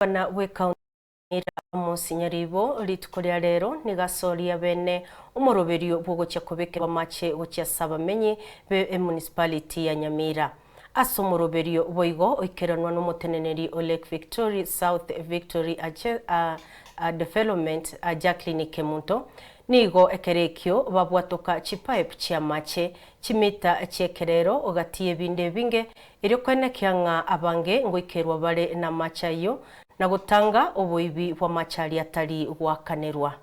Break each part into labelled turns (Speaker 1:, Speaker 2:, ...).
Speaker 1: Omogabana bw'ekaunti ya Nyamira Amos Nyaribo rituko ria rero nigo asoria bene omoroberio bw'ogochia kobekerwa amache gochia ase abamenyi be emunicipality ya Nyamira. Ase omoroberio boigo oikeranwa nomoteneneri o Lake Victory South Victory Development Jacqueline Kemunto nigo ekero ekio babwatoka chipipe chi'amache chimita chi'ekerero gati y'ebinde ebinge Erio koenekia ng'a abange ngoikerwa bare namache ayio, na gotanga oboibi bw'amache aria atari goakanerwa.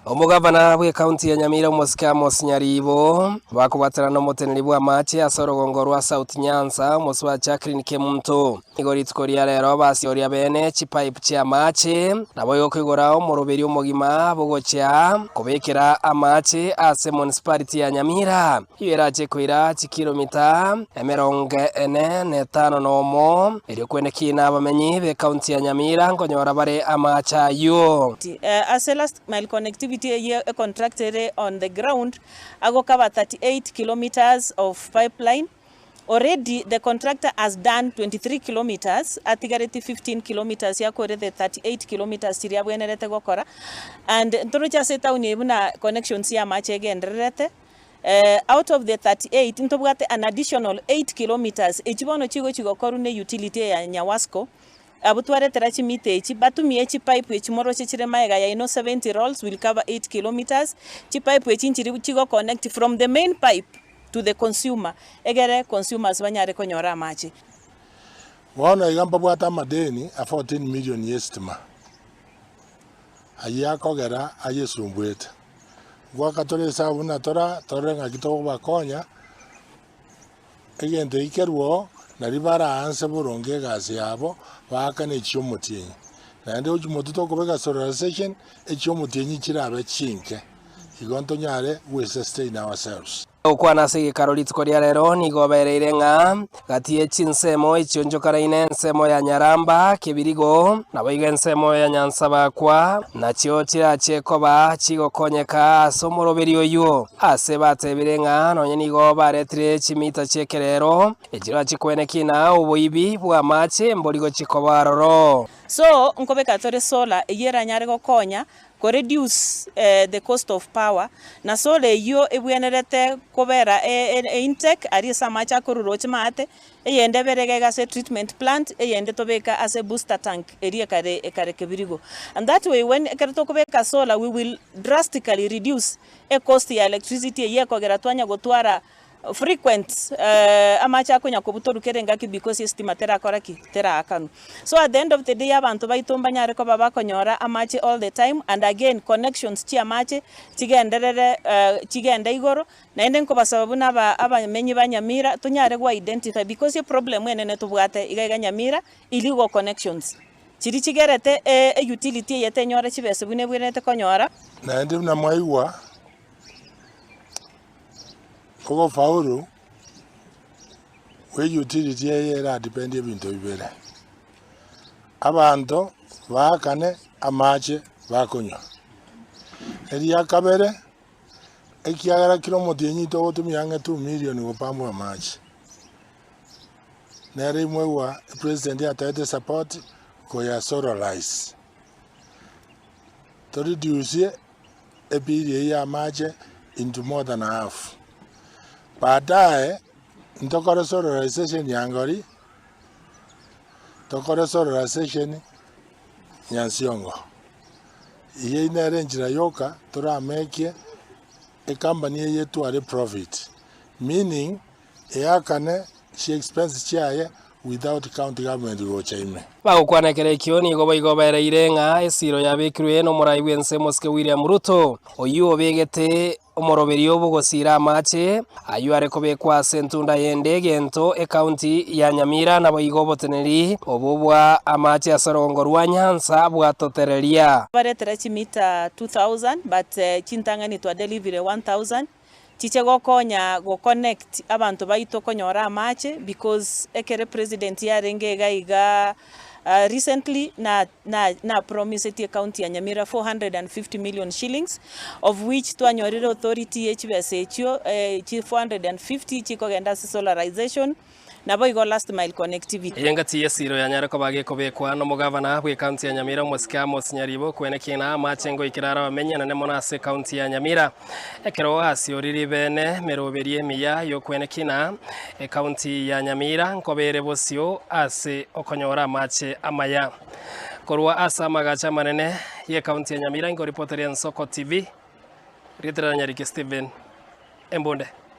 Speaker 2: Omogavana bw'ekaunti ya Nyamira omosike Amos Nyaribo bakobwaterana nomoteneneri bw'amache ase orogongo rwa South Nyanza omosubati Jacqueline Kemunto. Nigo rituko ria rero basioria bene chipipe chi'amache, naboigo koigora omoroberi omogima bogochia kobekera amache ase municipality ya Nyamira. Eyio erache koira chikilomita emerongo ene na etano nomo, erio kwenekie nabamenyi b'ekaunti ya Nyamira nkonyora bare amache ayio.
Speaker 3: Ase last mile connectivity eyio econtract ere on the ground agokaba 38 kilometres of pipeline. Already the contractor has done 23 kilometres, atigareti 15 kilometres yakore the 38 kilometres chiria abwenerete gokora and ntoroche ase etown eye buna connections ya amache egendererete out of the 38 ntobwate an additional 8 kilometres echi bono chigochi gokorwa ne utility eye ya Nyawasco, abwo twaretera chimita echi batumie chipipe echi moroche chire magega yaino 70 rolls will cover 8 kilometres, chipipe echi nchiri chigo connect from the main pipe to the consumer, egere consumers banyare konyora amache.
Speaker 4: Bono iga mbabwate amadeni a 14 million y'esitima, ayio akogera ayesumbuete. Ngoaka tore esabu buna tora torore ng'aki togobakonya, egento eki kerwe oo, nario baraanse boronge egasi yabo, baakane echiomotienyi. Naende gochia motwe tokobeka solarisation, echiomotienyi chirabe chinke, igo ntonyare gwe sustain ourselves.
Speaker 2: Gokwana ase egekaro rituko ria rero nigo obereire ng'a gati ye chinsemo echio nchokaraine ensemo ya Nyaramba, Kebirigo, naboigo ensemo ya Nyansabakwa, nachio chirache koba chigokonyeka ase omoroberi oyio. Ase batebire ng'a nonye nigo baretire chimita chi'ekerero, echirache kweneki na oboibi bw'amache mbori gochia koba aroro.
Speaker 3: So, nkobeka tore solar eyio eranyare gokonya ko reduce the cost of power, na solar eyio ebwenerete kobera e intake aria ase amache akorwa roche maate, eyende ebere iga iga ase treatment plant, eyende tobeke ase booster tank eria ekare ekare kebirigo. And that way when ekero tokobeka solar we will drastically reduce e cost ya electricity eyio ekogera twanya gotwara frequent amache akonya kobutorwa kera engaki because estima terakora ki? Teraakanwa. So at the end of the day abanto baito mbanyare koba bakonyora amache all the time and again connections chia amache chigenderere chigende igoro, naende nkobasaba buna aba abamenyi ba Nyamira tonyare go identify because eproblem enene tobwate iga iga Nyamira illegal connections chiria chigerete e utility eye tenyore chibesa buna ebwenerete konyora.
Speaker 4: Naende buna mwaigwa. Ogofaulu gwe utility eye eradepend ebinto bibere, abanto baakane amache bakonywa. Eria kabere, ekiagera kera omotienyi togotumia ang'e two million gopambwa amache, nere imwegwa epresident ataete support koya solarize, toreduce ebill eyio ya amache into more than half. Baadaye ntokore solarization ya Ngori, tokore solarization Nyansiongo. Eyio nere enchera yoka toramekie ecompany eye etware profit, meaning eakane chi expense chiaye without county government gocha ime.
Speaker 2: Bagokwana ekero ekio nigo boigo bereire ng'a esiiro yabekirwe nomorai bw'ense omosike William Ruto, oyio obegete omoroberio bw'ogosiira amache ayio are kobekwa ase entunda y'ende egento ekaunti ya Nyamira naboigo oboteneneri obwo bwa amache ase orogongo rwa Nyanza bwatotereria.
Speaker 3: Baretera chimita 2000 but chintang'ani twa delivery 1000 Chiche gokonya go connect abanto baito konyora amache because ekere president yarenge iga iga recently na na na promisetie ecounty ya Nyamira 450 million shillings of which twanyorire authority ye chibesa echio chi 450 chikogenda ase solarization. Naboigo last mile connectivity.
Speaker 2: Eye ngati y'esiiro yanyare koba gekobekwa nomogavana bw'ecounty ya Nyamira omosike Amos Nyaribo kweneki ng'a amache ngoikera are abamenyi anene mono ase ecounty ya Nyamira. Ekero asioriri bene meroberio emiya y'okweneki ng'a ecounty ya Nyamira nkobere bosio ase okonyora amache amaya. Korwa ase amagacho amanene y'ecounty ya Nyamira inkoripoteria Ensoko TV, rietera Nyariki Stephen Embunde.